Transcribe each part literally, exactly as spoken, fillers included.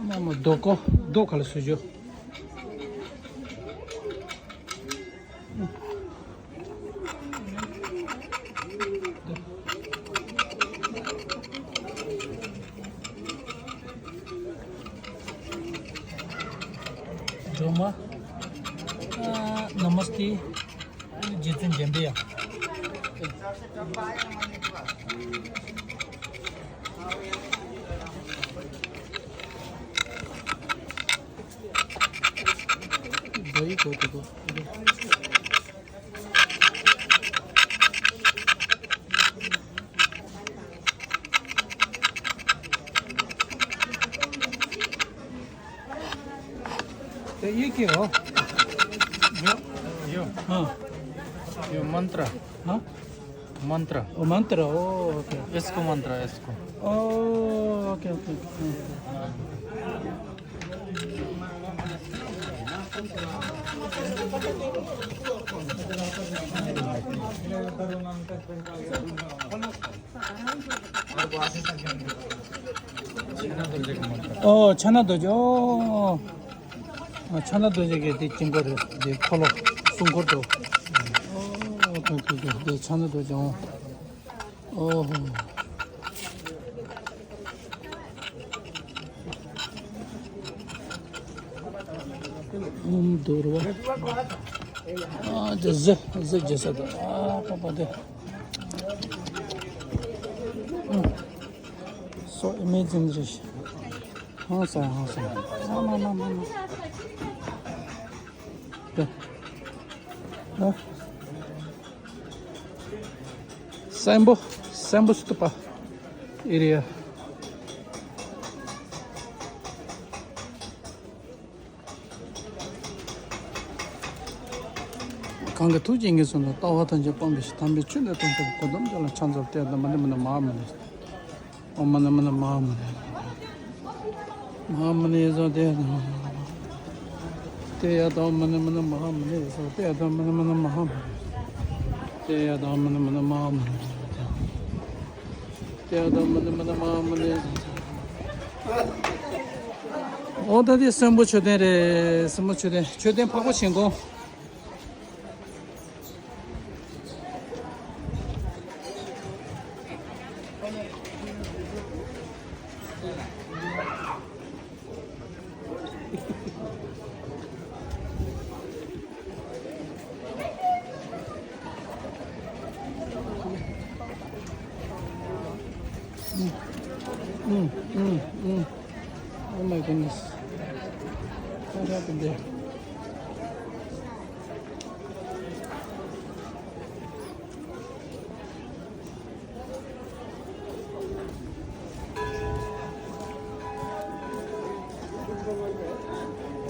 མ་མ་རྡོ་ཀོ་རྡོ་ག་ལ་སུ་ཞོ། སྒྲོལ་མ། ཨ། ན་མ་སྟེ། རྗེ་བཙུན་འཇམ་པའི་དབྱངས། ये के हो? यो, यो। हाँ। यो मन्त्र। हाँ? मन्त्र। ओ, मन्त्र, ओ, ओके। यसको मन्त्र, यसको। ओ, okay, okay, okay. ཨོ། ཕྱག་ན་རྡོ་རྗེ། ཨོ། ཕྱག་ན་རྡོ་རྗེ་གི་དེ་དཀྱིལ་འཁོར་རེད། དེ་འཁོར་ལོ་སྲུང་འཁོར་དུ། ཨོ། དེ་ཕྱག་ན་རྡོ་རྗེ། ཨོ། ཨོ་ཧོ། ཨོམ་དུར་བ། ཨ། དེ་གཟི་གཟི་རྒྱ་ས་དང་། ཨ། པ་པ་དེ། So amazing རེད། ཧང་སང་ཧང་སང་། ཨ་མ་མ་མ་མ། དེ། ཨ། སམ་བྷོ། སམ་བྷོ་སྟུ་པ་ཨེ་རི་ཡ། གང་གི་ཐུགས་རྗེས་ཉེར་བཟུང་ནས། ལྟ་བ་ཐམས་ཅད་སྤང་བའི་ཕྱིར། དམ་པའི་ཆོས་འདི་དམ་བཅའ་བ། གོའུ་ཏམ་ཅོ་ལ་ཕྱག་འཚལ་ལོ། ཏདྱ་ཐཱ་མ་ཎི་མ་ཎི་མ་ཧཱ་མ་ཎི། ཨོཾ་མ་ཎི་མ་ཎི་མ་ཧཱ་མ་ཎི། མ་ཧཱ་མ་ཎི་ཡེ་སྭཱ་ཧཱ། ཏདྱ་ཐཱ་མ་ཎི་མ་ཎི་མ་ཧཱ་མ་ཎི་ཡེ་སྭཱ་ཧཱ། ཏདྱ་ཐཱ་མ་ཎི་མ་ཎི་མ་ཧཱ་མ་ཎི། ཏདྱ་ཐཱ་མ་ཎི་མ་ཎི་མ་ཧཱ་མ་ཎི། ཏདྱ་ཐཱ་མ་ཎི་མ་ཎི་མ་ཧཱ་མ་ཎི། ཨོ། ད་དེ་སམ་བྷོ་མཆོད་རྟེན་རེད། སམ་བྷོ་མཆོད་རྟེན། མཆོད་རྟེན་འཕགས་པ་ཞིག་གོ། Mm, mm, mm, mm. Oh my goodness. What happened there?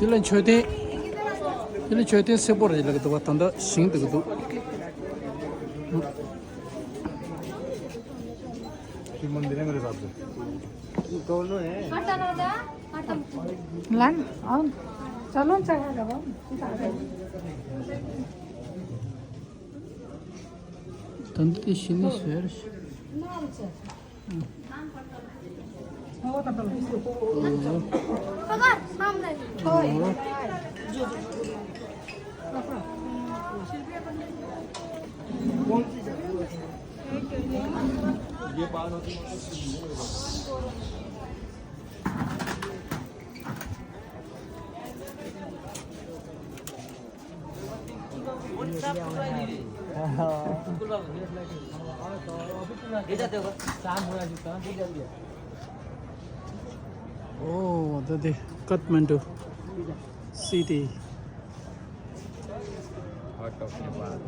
དེ་ལ་མཆོད་རྟེན། དེ་ལ་མཆོད་རྟེན་སེར་པོ་རེ་ལ་འདུག་པ། ད་ལྟ་ཞིང་འདུག་འདུག་ལན། ཨང་། ཅ་ལོན་ཅ་ཧ་ར་བ། ད་འདི་དེ་ཤི་ནི་ཟེར། Oh, the, the Kathmandu city. Heart of Nepal.